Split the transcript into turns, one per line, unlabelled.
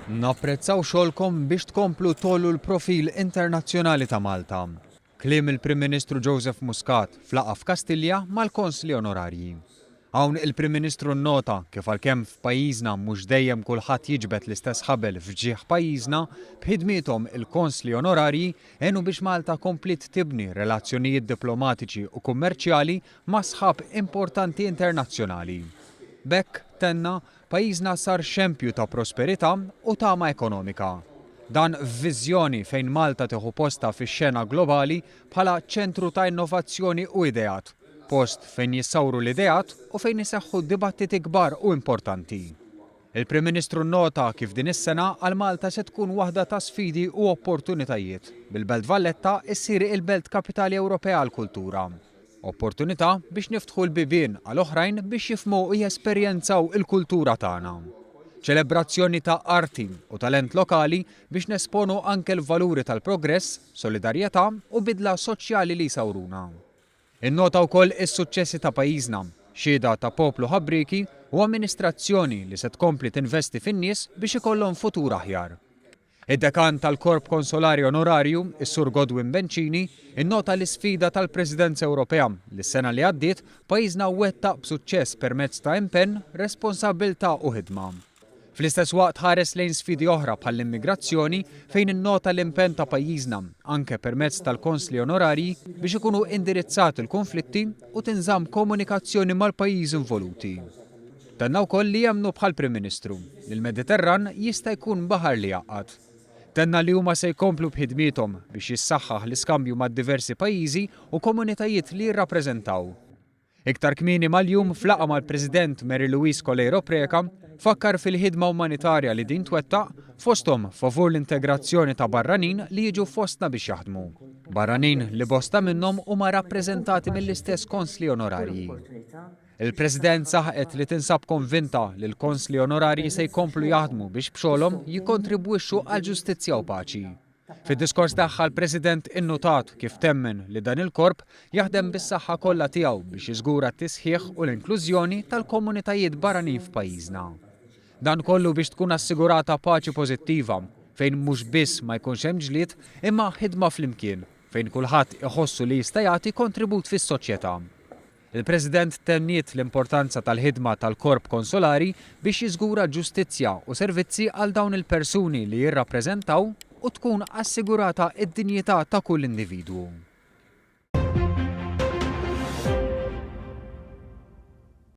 Napprezzaw xogħolkom biex tkomplu tgħollu l-profil internazzjonali ta' Malta. Kliem il-Prim Ministru Joseph Muscat f'laqgħa f'Kastilja mal-Konsli Onorarji. Hawn il-Prim Ministru nnota kif għalkemm f'pajjiżna mhux dejjem kulħadd jiġbed l-istess ħabel f'ġieħ pajjiżna, b'ħidmiethom il-Konsli Onorarji għenu biex Malta kompliet tibni relazzjonijiet diplomatiċi u kummerċjali ma' sħab importanti internazzjonali. B'hekk, tenna, pajjiżna sar xempju ta' prosperità u tama ekonomika. Dan f'viżjoni fejn Malta tieħu postha fix-xena globali bħala ċentru ta' innovazzjoni u ideat, post fejn jissawru l-ideat u fejn iseħħu dibattiti kbar u importanti. Il-Prim Ministru nnota kif din is-sena għal Malta se tkun waħda ta' sfidi u opportunitajiet, bil-Belt Valletta ssir il-Belt Kapitali Ewropea għall-Kultura. Opportunità biex niftħu l-bibien għal oħrajn biex jifhmu u jesperjenzaw il-kultura tagħna. Ċelebrazzjoni ta' arti u talent lokali biex nesponu anke l-valuri tal-progress, solidarjetà u bidla soċjali li jsawruna. Innota wkoll is-suċċessi ta' pajjiżna, xhieda ta' poplu ħabbrieki u amministrazzjoni li se tkompli tinvesti fin-nies biex ikollhom futur aħjar. Id-Dekan tal-Korp Konsolari Onorarju, is-Sur Godwin Bencini, innota l-isfida tal-Presidenza Ewropea li s-sena li għaddiet pajjiżna wettaq b'suċċess permezz ta' impenn, responsabbiltà u ħidma. Fl-istess waqt ħares lejn sfidi oħra bħall-immigrazzjoni fejn innota l-impenn ta' pajjiżna, anke permezz tal-Konsli Onorarji, biex ikunu indirizzati l-kunflitti u tinżamm komunikazzjoni mal-pajjiżi involuti. Tenna wkoll li jemmnu bħall-Prim Ministru, li l-Mediterran jista' jkun baħar li jgħaqqad. Tenna li huma se jkomplu b'ħidmiethom biex jissaħħaħ l-iskambju mad-diversi pajjiżi u komunitajiet li jirrappreżentaw. Iktar kmieni mal-jum f'laqgħa mal-President Mary Louise Coleiro Preca, fakkar fil-ħidma umanitarja li din twettaq, fosthom favur l-integrazzjoni ta' barranin li jiġu fostna biex jaħdmu. Barranin li bosta minnhom huma rappreżentati mill-istess konsli onorarji. Il-President saħqet li tinsab konvinta li l-Konsli Onorarji se jkomplu jaħdmu biex b'xogħolhom jikkontribwixxu għal ġustizzja u paċi. Fid-diskors tagħha l-President innutat kif temmen li dan il-korp jaħdem bis-saħħa kollha tiegħu biex jiżgura t-tisħiħ u l-inklużjoni tal-komunitajiet barranin f'pajjiżna. Dan kollu biex tkun assigurata paċi pożittiva fejn mhux biss ma jkunx hemm ġlied imma ħidma flimkien fejn kulħadd iħossu li jista' jagħti kontribut fis-soċjetà. Il-President tenniet l-importanza tal-ħidma tal-Korp Konsolari biex jiżgura ġustizzja u servizzi għal dawn il-persuni li jirrappreżentaw u tkun assigurata d-dinjità ta' kull individwu.